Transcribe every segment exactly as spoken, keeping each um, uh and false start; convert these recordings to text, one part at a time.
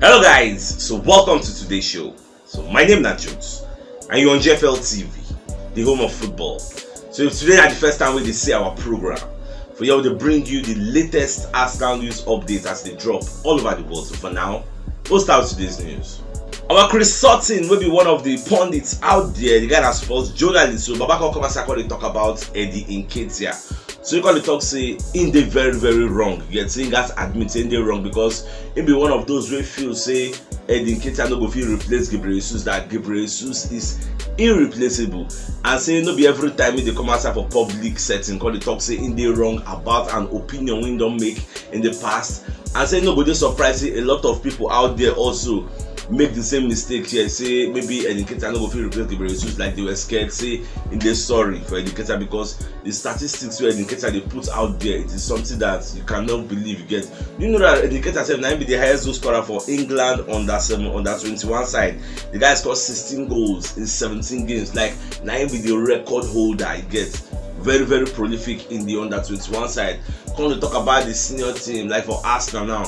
Hello guys, so welcome to today's show. So my name na Jokes and you're on G F L T V, the home of football. So if today na the first time wey dey see our program, for here we dey bring you the latest Arsenal news updates as they drop all over the world. So for now, we'll start with today's news. Our Chris Sutton, wey be one of the pundits out there, the guy na sports journalist, so Baba come come outside come dey talk about Eddie Nketiah. So he come dey talk say he dey very very wrong. Yet he gats admit say he dey wrong because he be one of those wey feel say Eddie Nketiah no go fit replace Ghebreyesus, that Ghebreyesus is irreplaceable, and say no be every time he dey come outside for public setting come dey talk say he dey wrong about an opinion wey he don make in the past, and say no go dey surprise say a lot of people out there also make the same mistake here, say maybe Eddie Nketiah no go fit replace Ghebreyesus like they were scared, say he dey sorry for Eddie Nketiah because the statistics wey Eddie Nketiah dey put out there, it is something that you cannot believe. You get, you know that Eddie Nketiah sef na him be the highest goal scorer for England under seven, under twenty-one side. The guy scored sixteen goals in seventeen games. Like, na him be the record holder. You get, very very prolific in the under twenty-one side. Come to talk about the senior team, like for Arsenal now,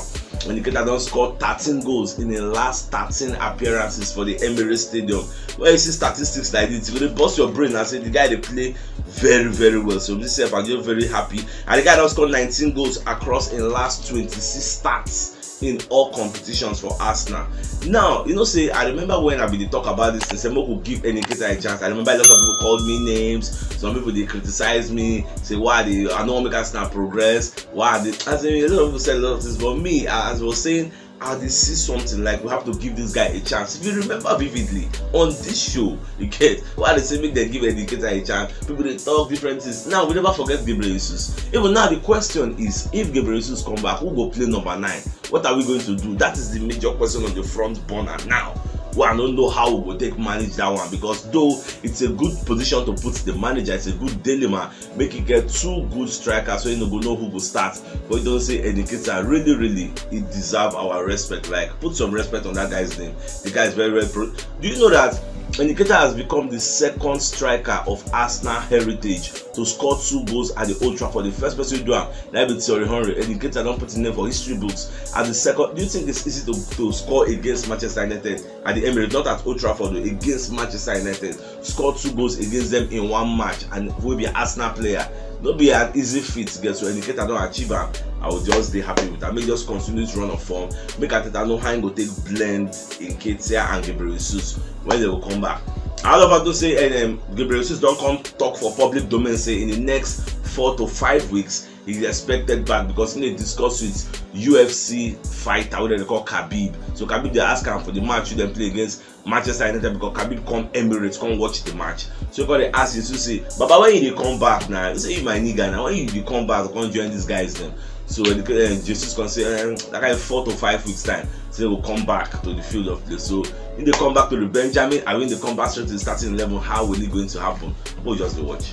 Eddie Nketiah don score thirteen goals in the last thirteen appearances for the Emirates Stadium. When you see statistics like this, you go dey burst your brain and say the guy dey play very very well. So this sef, I'm just very happy. And the guy don score nineteen goals across in last twenty-six starts in all competitions for Arsenal. Now, you know say I remember when I bin dey talk about this thing, say make we give Eddie Nketiah a chance. I remember a lot of people called me names. Some people dey criticize me, say why I dey, I no wan make Arsenal progress, why I dey, as in, a lot of people said a lot of things, but me, I, as I was saying, I dey see something like we have to give this guy a chance. If you remember vividly on this show, you get, why I dey say make dem give Eddie Nketiah a chance. People dey talk different things. Now we never forget Ghebreyesus. Even now the question is, if Ghebreyesus come back, who go play number nine? What are we going to do? That is the major question on the front burner now. Well, I don't know how we go take manage that one, because though it's a good position to put the manager, it's a good dilemma, make e get two good strikers so you no go know who go start. But you don say Eddie Nketiah, really really, he deserve our respect. Like, put some respect on that guy's name. The guy is very very pro. Do you know that Eddie Nketiah has become the second striker of Arsenal heritage to score two goals at the Old Trafford? The first person to do am na be Thierry Henry. Eddie Nketiah don put his name for history books as the second. Do you think it's easy to, to score against Manchester United at the Emirates, not at Old Trafford, against Manchester United? Score two goals against them in one match, and wey be Arsenal player. No be an easy feat to get, so Eddie Nketiah don achieve am. I will just dey happy with am. Make just continue this run of form. Make Arteta know how he go take blend Nketiah and Ghebreyesus when they will come back. I love to say, and um, Ghebreyesus don come talk for public domain say in the next four to five weeks, he's expected back because he dey discuss with U F C fighter wey dem dey call Khabib. So Khabib dey ask am for the match wey dem play against Manchester United because Khabib come Emirates come watch the match. So he come dey ask Jesus say, "Baba, when you dey come back now?" He say, "You my nigga now. When you dey come back, come join these guys then." So when the, uh, Jesus come say, um, that kind of four to five weeks time, say we'll come back to the field of play. So if they come back to the Benjamin, I mean they come back straight to the starting eleven. How will it going to happen? We'll just dey watch.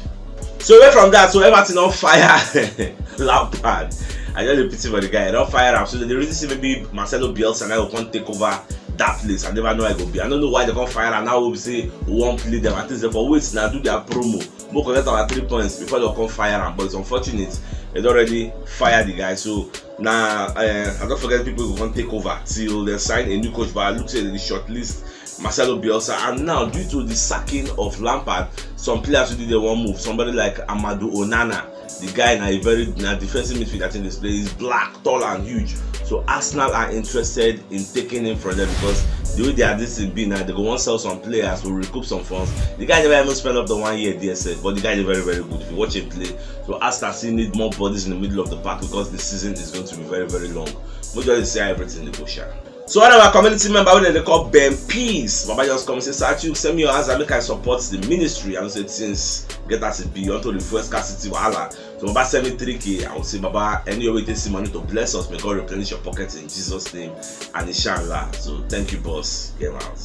So away from that, so Everton don fire Lampard. I just dey pity for the guy. They don fire am. So the reason say maybe Marcelo Bielsa now go come take over that place. I never know I go be. I don't know why they come fire am now. We say we wan play them. At least they for wait now, do their promo. We collect our three points before they come fire am. But it's unfortunate. They don already fire the guy. So now, uh, I don't forget people who come take over till they sign a new coach. But I look say the shortlist Marcelo Bielsa, and now due to the sacking of Lampard, some players wey dey there wan move. Somebody like Amadou Onana, the guy na a very, na defensive midfielder, I think this player is black, tall and huge. So Arsenal are interested in taking him from them because the way they are this thing be now, they go wan sell some players to recoup some funds. The guy never even spend up the one year there sef, but the guy is very very good if you watch him play. So Arsenal still need more bodies in the middle of the park because the season is going to be very very long. We just see how everything dey go sha. So one of our community member wey dem dey call Ben Peace, Baba just come say, "Sir Chuks, send me your answer make I support the ministry." I know say things get as e be unto the fuel scarcity wahala. So Baba send me three K. I will say, "Baba, any way you take see money to bless us, may God replenish your pocket in Jesus' name, and inshallah." So thank you, boss. Get out.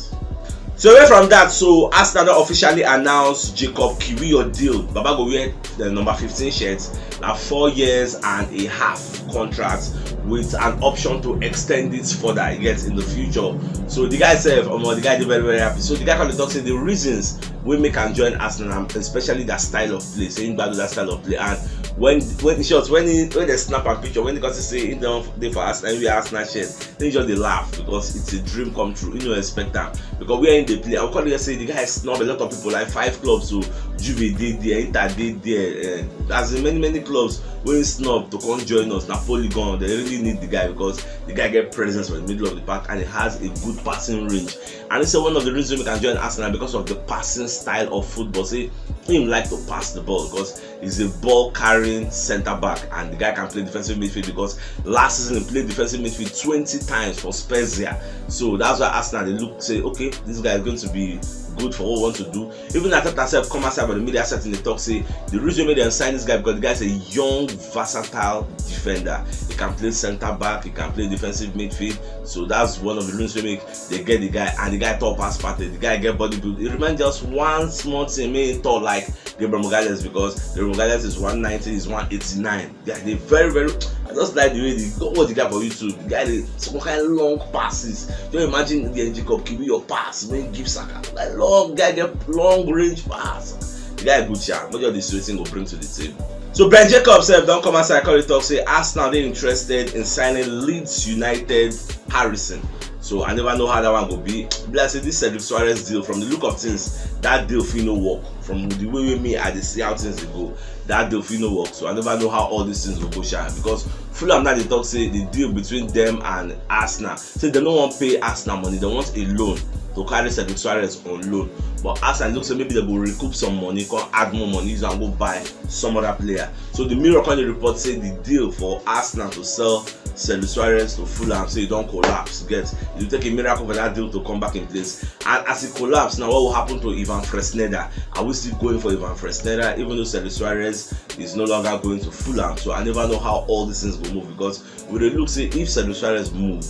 So away from that, so Arsenal don officially announce Jacob Kiwior deal. Baba go wear the number fifteen shirt, na four years and a half contract with an option to extend it further yet in the future. So the guy sef, omo, the guy dey very very happy. So the guy come dey talk say the reasons wey make am join Arsenal, and especially that style of play. Say him gbadu that style of play, and when when in short, when he when they snap am picture, when they come say he don dey for Arsenal, we Arsenal shirt, he just dey laugh because it's a dream come true. He no expect am because where he dey play, I go call you say the guy snub a lot of people, like five clubs. So Juve dey there, Inter dey there, uh, as in many many clubs wey he snub to come join us. Na Polygon, they really need the guy because the guy get presence for the middle of the park and he has a good passing range. And he say one of the reasons we can join Arsenal because of the passing style of football. Say him like to pass the ball because he's a ball carrying center back, and the guy can play defensive midfield because last season he played defensive midfield twenty times for Spezia. So that's why Arsenal dey look say, okay, this guy is going to be good for what we want to do. Even Arteta sef come outside for the media setting, dey talk say the reason why dem sign this guy because the guy is a young, versatile defender. He can play center back, he can play defensive midfield. So that's one of the reasons why make they get the guy, and the guy tall pass Partey. The guy get body build. He remain just one small thing, make him tall like Gabriel Magalhaes, because Gabriel Magalhaes is one ninety, he's one eighty-nine. Yeah, they very, very. I just like the way they go watch the guy for YouTube. The guy, they some kind of long passes. Just imagine the N G Cup, give you your pass, when you give Saka. Like long guy, get long range pass. The guy good, sha. What all this waiting go bring to the table? So Ben Jacobs sef don come outside, come dey talk say Arsenal dey interested in signing Leeds United Harrison. So I never know how that one go be. Be like say this Cedric Soares deal, from the look of things, that deal fit no work. From the way wey me I dey see how things dey go, that deal fit no work. So I never know how all these things go go, sha, because Fulham now dey talk say the deal between them and Arsenal, say they no wan pay Arsenal money, they want a loan to carry Cedric Soares on loan. But Arsenal look say maybe they go recoup some money, come add more money, use am go buy some other player. So the Mirror come dey report say the deal for Arsenal to sell Cedric Soares to Fulham say e don collapse. Get, it will take a miracle for that deal to come back in place. And as e collapse now, what will happen to Ivan Fresneda? Are we still going for Ivan Fresneda, even though Cedric Soares is no longer going to Fulham? So I never know how all these things go move, because we dey look say if Cedric Soares move,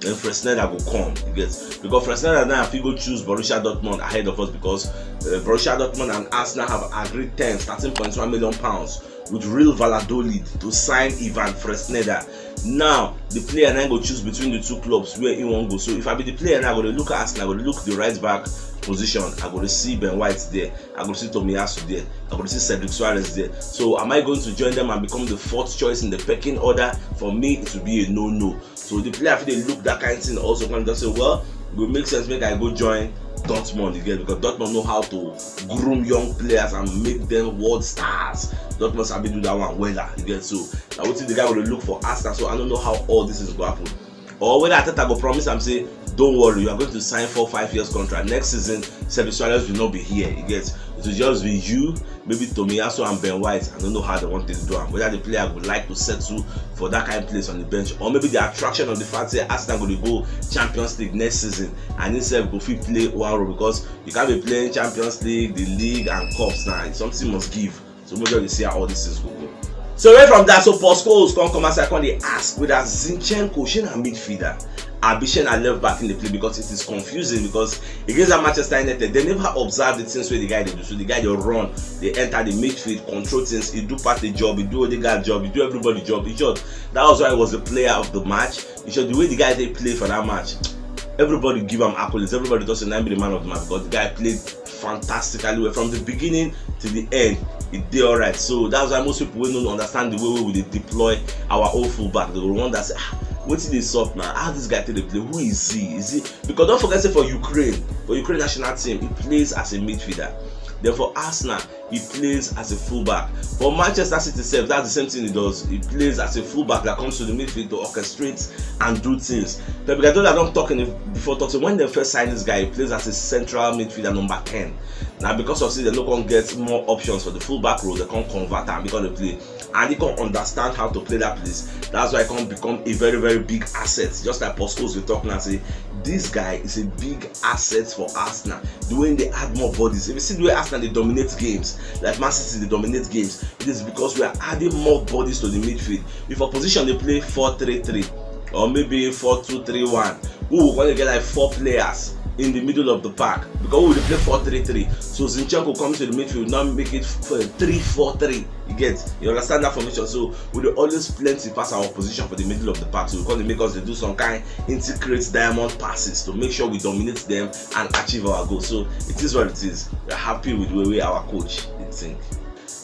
then Fresneda go come. You get, because Fresneda now fit go choose Borussia Dortmund ahead of us, because uh, Borussia Dortmund and Arsenal have agreed terms, thirteen point one million pounds, with Real Valladolid to sign Ivan Fresneda. Now the player now go choose between the two clubs where he wan go. So if I be the player now, I go dey look at Arsenal, I go dey look the right back position, I go dey see Ben White there, I go dey see Tomiyasu there, I go dey see Cedric Soares there. So am I going to join them and become the fourth choice in the pecking order? For me, it will be a no-no. So the player fit dey look that kind of thing also, come just say, well, e go make sense make I go join Dortmund again, because Dortmund know how to groom young players and make them world stars. Dortmund sabi do that one wella again. So na wetin the guy go dey look for Arsenal. So I no know how all this is go happen. Or whether Arteta go promise am say, don't worry, you are going to sign four, five years contract. Next season, Cedric Soares will not be here. You get, it will just be you, maybe Tomiyasu and Ben White. I don't know how they want to do am. Whether the player would like to settle for that kind of place on the bench, or maybe the attraction of the fact say Arsenal go dey go Champions League next season, and himself go fit play one role, because you can't be playing Champions League, the league, and cups now. Something must give. So we just dey see how all these things go go. So away from that, so Paul Scholes come come outside, come dey ask whether Zinchenko, shey na midfielder, abi shey na left back in the play, because it is confusing, because against that Manchester United, they never observe the things wey the guy dey do. So the guy dey run, dey enter the midfield, control things, he do Partey job, he do Odegaard job, he do everybody job. In short, that was why he was the player of the match. In short, the way the guy dey play for that match, everybody give am accolades. Everybody just say na him be the man of the match, because the guy played fantastically well from the beginning to the end. E dey alright. So that's why most people wey no understand the way wey we dey deploy our own fullback, they go wonder say, ah, wetin dey sup now? How this guy take dey play? Who is he? Is he? Because don't forget say for Ukraine, for Ukraine national team, he plays as a midfielder. Then for Arsenal, he plays as a fullback. For Manchester City sef, that's the same thing he does. He plays as a fullback that comes to the midfield to orchestrate and do things. Pep Guardiola don talk in the, before talk say when they first sign this guy, he plays as a central midfielder, number ten. Now because of say they no come get more options for the fullback role, they come convert am, because they play, and he come understand how to play that place. That's why he come become a very, very big asset. Just like Paul Scholes dey talk now, say this guy is a big asset for Arsenal. The way they add more bodies, if you see the way Arsenal dey dominate games, like Man City dey dominate games, it is because we are adding more bodies to the midfield. If opposition dey play four three three or maybe four two three one, we go come get like four players in the middle of the park, because we dey play four three three. So Zinchenko come to the midfield, now make it f- three four three. You get, you understand that formation. So we dey always plenty pass our position for the middle of the park. So we come dey make us dey do some kind integrate diamond passes to make sure we dominate them and achieve our goal. So it is what it is. happy with the way our coach dey think.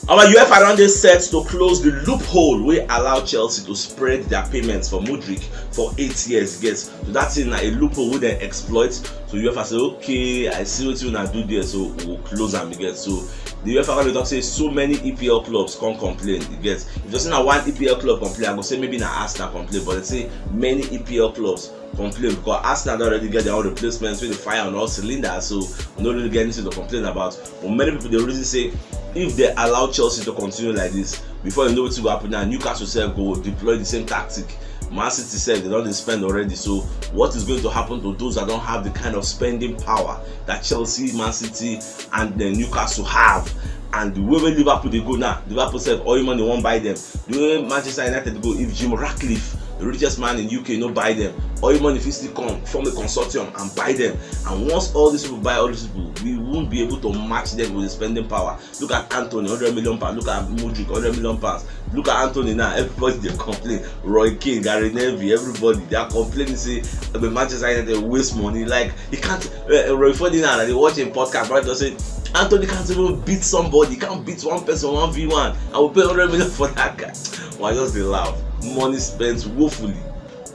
Our UEFA don dey set to close the loophole wey allow Chelsea to spread their payments for Mudryk for eight years. Yes, so that thing na a loophole wey dem exploit. So UEFA say, okay, I see wetin una do there, so we go close am again. So the UEFA come dey talk say so many E P L clubs come complain. You get, if you say na one E P L club complain, I go say maybe na Arsenal complain, but they say many E P L clubs complain because Arsenal don already get their own replacements wey dey fire on all cylinders, so we no really get anything to complain about. But many people dey reason say if they allow Chelsea to continue like this, before you know wetin go happen now, Newcastle sef go deploy the same tactic. Man City sef, they don dey spend already. So what is going to happen to those that don't have the kind of spending power that Chelsea, Man City, and then Newcastle have? And the way wey Liverpool dey go now, Liverpool sef, oil money wan buy them. The way Manchester United go, if Jim Ratcliffe, the richest man in U K, no buy them, oil money fit still come, form a consortium and buy them. And once all these people buy all these people, we won't be able to match them with the spending power. Look at Antony, hundred million pounds. Look at Mudryk, hundred million pounds. Look at Antony now. Everybody dey complain. Roy Keane, Gary Neville, everybody, they are complaining say the Manchester United waste money. Like, he can't. Uh, Roy Ferdinand, I dey watch him podcast, but just say Antony can't even beat somebody. He can't beat one person one v one. I will pay hundred million for that guy. Well, I just dey laugh. Money spent woefully.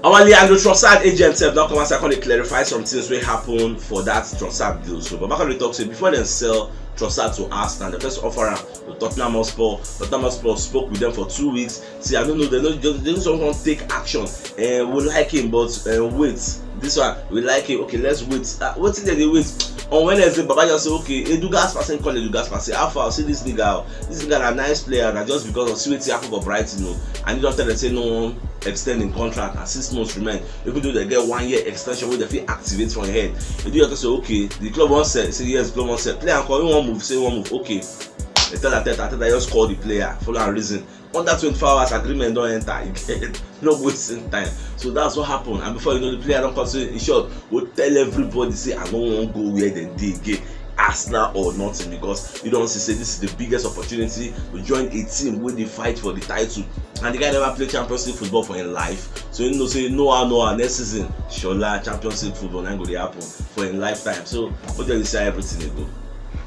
Our Leandro Trossard agent sef don come outside come dey clarify some things wey happen for that Trossard deal. So Baba come dey talk say before dem sell Trossard to Arsenal, dem first offer am to Tottenham Hotspur. Tottenham Hotspur spoke with them for two weeks. See, I don't know, they no just, they just wan take action. Eh, we like him, but, eh, wait, this one, we like him. Okay, let's wait. Uh, wetin dem dey wait? On Wednesday, Baba just say, okay, Edu Gaspar, say call Edu Gaspar, say, how far? See this nigga, oh. This nigga na nice player, na just because of see wetin happen for Brighton, oh. And he don tell them say no wan extend him contract and six months remain. Even though they get one year extension wey they fit activate for him head. Edu just say, okay, the club wan sell. Say yes, club wan sell. Player come, he wan move, say he wan move. Okay. They tell Arteta, Arteta just call the player, follow am reason. Under twenty-four hours, agreement don enter. You get, no wasting time. So that's what happened. And before you know, the player don come say, in short, go tell everybody say I no wan go where dem dey again. Arsenal or nothing, because you don see say this is the biggest opportunity to join a team wey dey fight for the title. And the guy never play Champions League football for him life. So you know say no how, no how, next season, Shola, Champions League football na go dey happen for him lifetime. So what do you say everything dey go?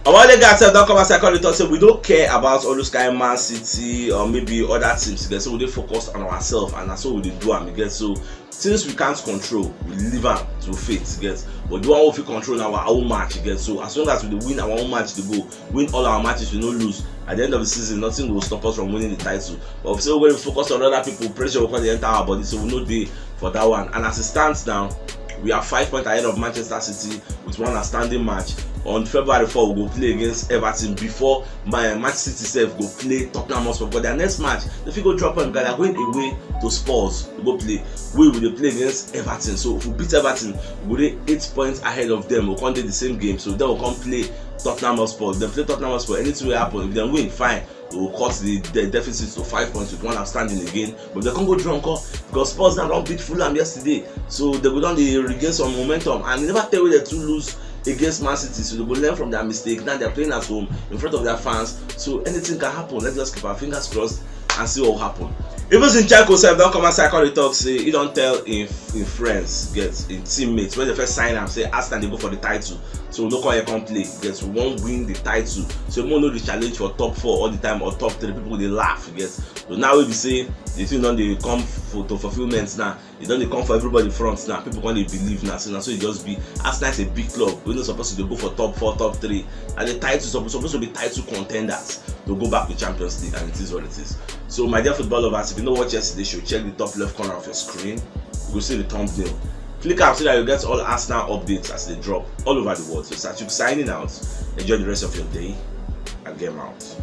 Our league sef don come outside come dey talk say we don't care about all those kind Man City or maybe other teams again. So we dey focus on ourselves, and na so we dey do am again. So things we can't control, we leave am to fate again. But the one we fit control na our own match again. So as long as we dey win our own match, dey go win all our matches, we no lose. At the end of the season, nothing will stop us from winning the title. But we say we go focus on other people, pressure will come dey enter our body, so we no dey for that one. And as it stands now, we are five points ahead of Manchester City with one outstanding match. On February four, we go play against Everton before my Manchester City sef go play Tottenham Hotspur. But their next match, they fit go drop point because they are going away to Spurs to go play. We will dey play against Everton. So if we beat Everton, we go dey eight points ahead of them. We come dey the same game, so then we come play Tottenham Hotspur. If dem play Tottenham Hotspur, anything will happen. If dem win, fine. We will cut the, the deficit to five points with one outstanding again. But they can't go drunk up because Spurs now don beat Fulham yesterday. So they go don dey regain some momentum. And e never tey wey they too lose against Man City. So they go learn from their mistake. Now they're playing at home in front of their fans. So anything can happen. Let's just keep our fingers crossed and see what will happen. Even Zinchenko sef don come outside come dey talk say he don tell him, him friends, get him teammates when they first sign am, say Arsenal dey go for the title. So no come here come play. Get, we wan win the title. So we no dey challenge for top four all the time or top three. People dey laugh. Get, so now we be say the thing don dey come for, to fulfilment now. E don dey come for everybody front now. People come dey believe now. So now so e just be, Arsenal is a big club. We no suppose to dey go for top four, top three. And the title suppose, suppose to be title contenders to go back to Champions League, and it is what it is. So my dear football lovers, if you no watch yesterday's show, check the top left corner of your screen. You go see the thumbnail. Click am so that you get all Arsenal updates as they drop all over the world. So Sachuk signing out. Enjoy the rest of your day and game out.